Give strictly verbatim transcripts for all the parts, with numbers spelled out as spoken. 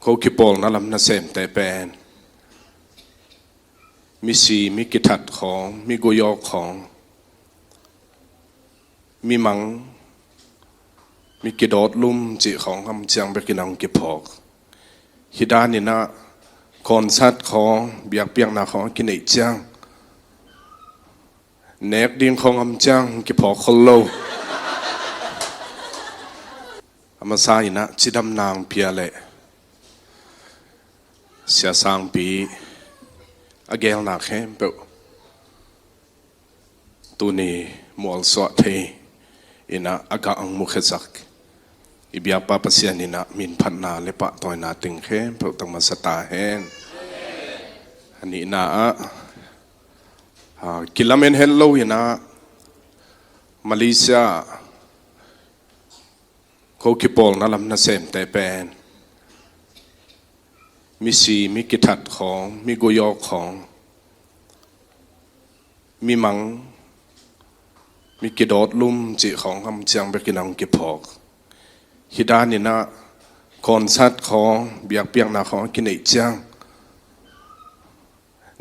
Ko kipawlna lam nasemte pen misi, mi kithat khawng, mi guyawk khawng, mi mang, mi kidawt lum cih khawng a om ciang bekin a hong kiphawk. Hih danin ah concert khawng, biakpiakna khawng a kineih ciang nek ding khawng a om ciang kiphawk khol lo. A masa in ah cidamna hong pia leh Sia Sangpi a geelna khempeuh tuni mualsuah thei in ah a gah hong mukhiasak i biakpa Pasian in ah minphatna le pahtawina teng khempeuh tang masa ta hen. A nihna ah, a, kilamen het lo in ah Malaysia ah ko kipawlna lam nasemte pen misi, mi kithat khawng, mi guyawk khawng, mi mang, mi kidawt lum cih khawng a om ciang bekin a hong kiphawk. Hih danin ah concert khawng, biakpiakna khawng a kineih ciang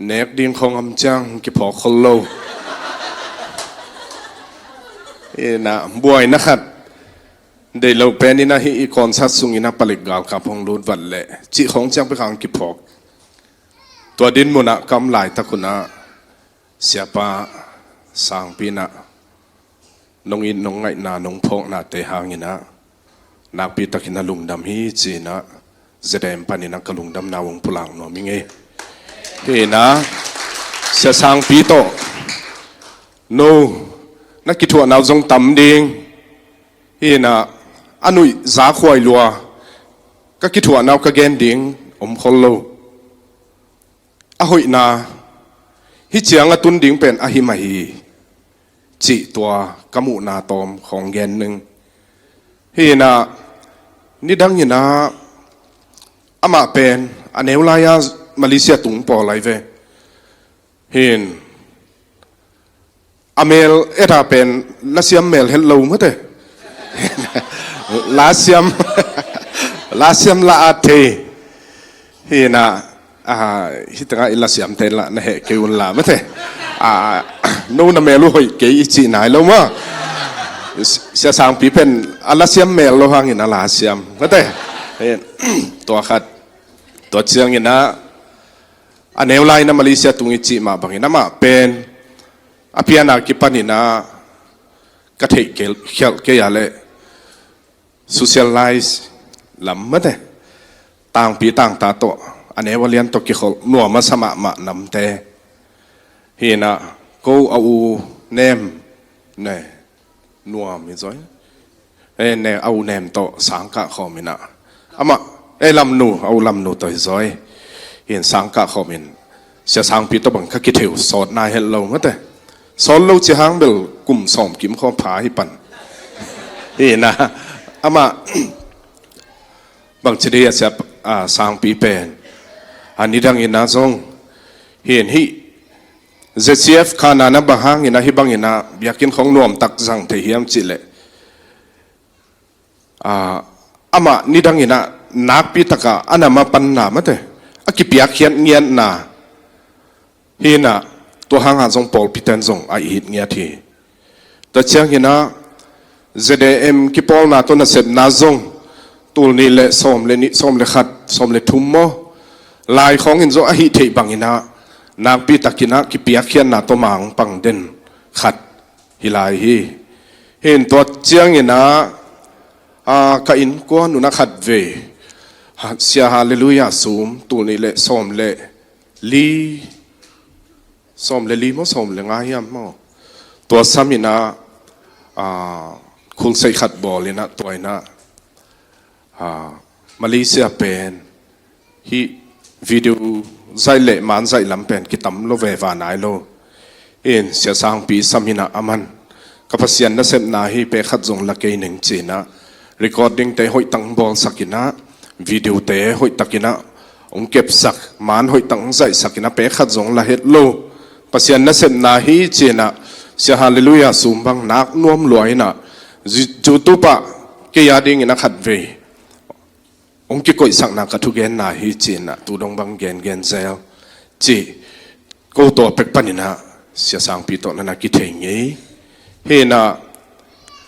nek ding khawng a om ciang kiphawk khol lo. In ah buaina khat deih lo pen in ah hih i concert sungin ah palik galkap hong lut vat leh cih khawng ciang bek a hong kiphawk. Tua dinmun ah ka om laitak un ah Siapa Sangpi in ah nong it, nong ngaihna, nong phawknate hangin ah nakpi takin a lungdam hi ci-in ah ZDM panin ah ka lungdamna hong pulak nuam ing ei. Hi in ah Sia Sangpi tawh no na kithuahna uh zong tam ding. Hi in ah a nuih zakhuai lua ka kithuahna uh ka gen ding om khol lo. A hoihna hih ciang a tun ding pen ahi mah hi cih tua ka muhna tawm khawng gen ning. Hi in ah nidang in ah amah pen a neu lai-a Malaysia tung pawl ahi ve. Hi in a mel et a pen lasiam mel het lo mate. Lasiam, lasiam la at thei. Hi in ah, a, hih tengah i lasiamte lah na heh kei un la mate. A, no na mel uh hoih kei i cih nai lo maw. Sia Sangpi pen a lasiam mel lo hangin a lasiam mate. Hi, tua khat, tua ciangin ah a neu lai-in ah Malaysia tung i cih mah bangin amah pen a pian a kipanin ah ka theih khialh kei a leh socialize lam mate, tangpi tangta tawh a neu a lian tawh kikholh nuam a sa mahmah namte. Hi in ah ko a u Nem, ne, nuam hi zaw. E, ne, a u Nem tawh sangkah khawm in ah amah, e, Lamnu, a u Lamnu tawh hi zaw. Hi in sangkah khawm in Sia Sangpi tawh bang ka kithei uh sawt nai het lo mate. Sawt lo ci hang bel kum sawm kim khawng pha hi pan. Hi in ah amah bangci dih a Sia, a, Sangpi pen a nidang in ah zong hi in hih ZCF kha na na bang hangin ah hih bangin ah biakinn khawng nuamtak zang thei hiam cih leh, a, amah nidang in ah nakpi takin a nam a panna mate, a kipiakkhiat ngiatna. Hi in ah tua hangah zong pawlpiten zong a it ngiat hi. Tua ciangin ah ZAM kipawlna tawh nasepna zong tul nih le sawm le nih, sawm le khat, sawm le thum maw, lai khawngin zong a hih theih bangin ah nakpi takin ah kipiakkhiatna tawh mang pang den khat hi lai hi. Hi in tua ciangin ah, a, ka innkuan un ah khatvei, ha, Sia Hallelujah Sum tul nih le sawm le li, sawm le li maw, sawm le nga hiam maw, tua sam in ah, a, khulseih khat bawl in ah, tua in ah, a, Malaysia pen hih video zaih le man zaih lam pen kitam lo ve, va nai lo. In Sia Sangpi sam in ah aman, ka Pasian nasepna hi, pek khat zong la kei ning ci in ah, recording te hoih tak bawlsak in ah, video te hoih takin ah hong kepsak, man hoih tak hong zaihsak in ah, pek khat zong la het lo. Pasian nasepna hi ci in ah, Sia Hallelujah Sum bang nak nuam lua in ah, Yu-, YouTube ah kei a dingin ah khatvei hong kikoihsakna ka thugenna hi ci-in ah tu dong bang gengen zel cih ko tua pek panin ah Sia Sangpi tawh na na kithei ngei. Hi-in ah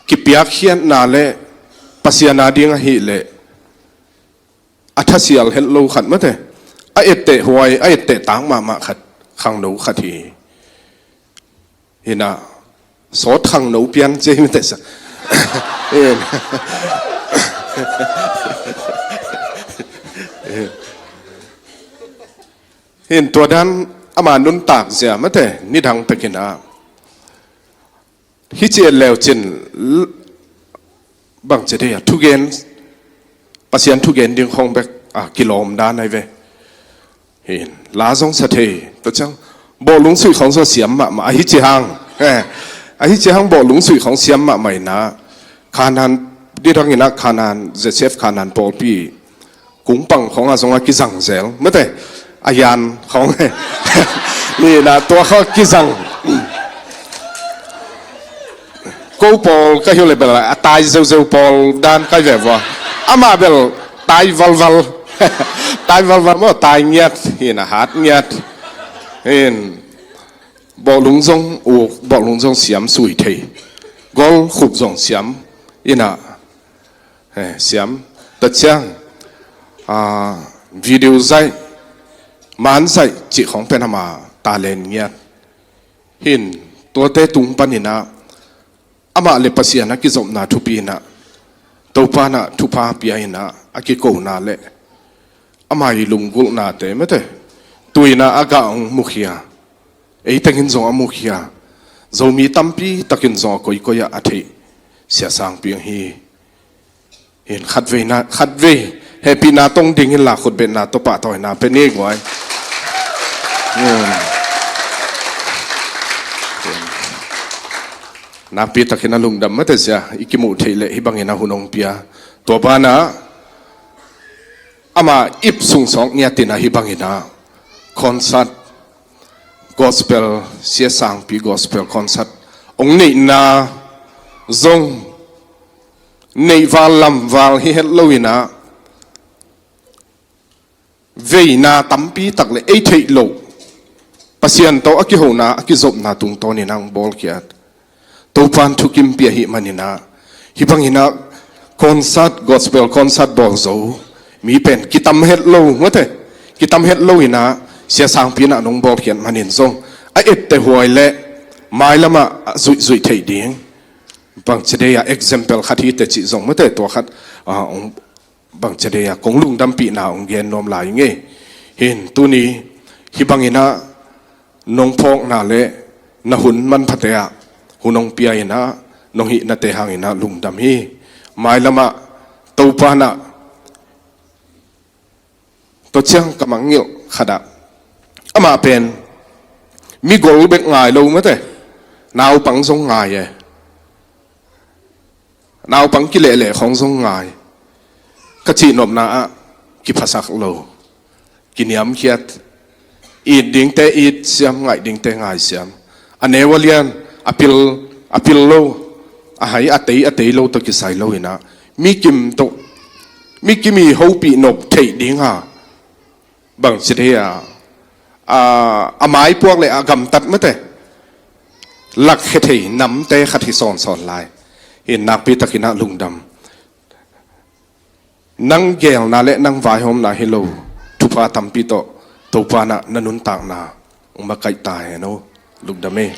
kipiakkhiatna le Pasian a ding ahih leh a thasial het lo khat mate, a etteh huai, a etteh tak mahmah khat, khangno khat hi. Hi-in ah sawt khangno pian ci hi mate sa. Hi-in, hi-in tua dan ama nuntak zia mate, nidang pekin ah hi ci et leu cin l-, bangci dei a thugen, Pasian thugen ding khong bek a kilawm dan ahi ve. Hi-in la zong sa thei, tua ciang bawhlung suih khong zong siam mahmah, ahi ci hang. Eh, ahi ci hang bawhlung suih khong siam mahmah in ah, Kanaan, didang in ah Kanaan, Joseph Kanaan pawlpi kungpang khong a zong a kizang zel mate, a yan khong. Hi-in ah tua khong kizang. Ko pawl ka hi uh leh bel a tai zeuzeu pawl dan ka hi ve vua. Amah bel tai valval. Tai valval maw, tai ngiat. Hi-in ah hat ngiat. Hi-in bawhlung zong uk, bawhlung zong siam sui thei. Golkhup zong siam. Hi-in ah, eh, siam. Tua ciang, ah, video zaih, man zaih cih khong pen ama talent ngiat. Hi-in tuate tung panin ah amah le Pasian a kizopna thupi in ah, Topa in ah thupha pia in ah, a kikona le ama i lunggulhnate mate, tu-in ah a gah hong mukhia, ei tengin zong a mukhia, Zomi tampi takin zong a koikoi ah a theih Sia Sangpi hi. Hi-in khatvei na, khatvei hehpihna tong dingin la khutbetna tawh pahtawina pia ni guai. Hmm. Nakpi takin a lungdam mate sia, i kimuh theih leh hih bangin a hun hong pia. Tua banah ama ip sung sawk ngiat in ah hih bangin ah concert, gospel, Sia Sangpi gospel concert hong neihna zong neihval lamval hi het lo in ah, veina tampi tak le ei theih loh Pasian tawh a kihona, a kizopna tungtawn in ah hong bawlkhiat. Topa'n thukim pia ahih manin ah, hih bangin ah concert, gospel concert bawl zo mi pen kitam het lo mate, kitam het lo in ah Sia Sangpi in ah nong bawlkhiat manin zong a etteh huai le mailam ah a zuihzuih theih ding, bangci dei a example khat hi teh cih zong mate, tua khat, ah, hong, bangci dei a kong lungdampihna hong gen nuam lai ing ei. Hi-in tuni hih bangin ah nong phawkna le na hun manphate ah hun hong pia in ah nong hihnate hangin ah lungdam hi. Mailam ah Topa'n ah, tua ciang ka mangngilh khat ah, amah pen mi gol bek ngai lo mate, naupang zong ngai e. Naupang kilehleh khong zong ngai. Ka cihnopna ah kiphasak lo, kiniamkhiat. It dingte it siam, ngaih dingte ngai siam. A neu a lian, a pil, a pil lo, a hai, a tei, a tei lo tawh kisai lo in ah, mi kim tawh, mi kim i hopih nop theih ding a, bangci dei a, a, a maipuak le a gamtat mate, lakkhia thei namte khat hi sawnsawn lai. Hi-in nakpi takin ah lungdam. Nang geelna le nang vaihawmna hi lo, thupha tampi tawh Topa'n ah na nuntakna hong makaih ta hen aw. Lungdam ei.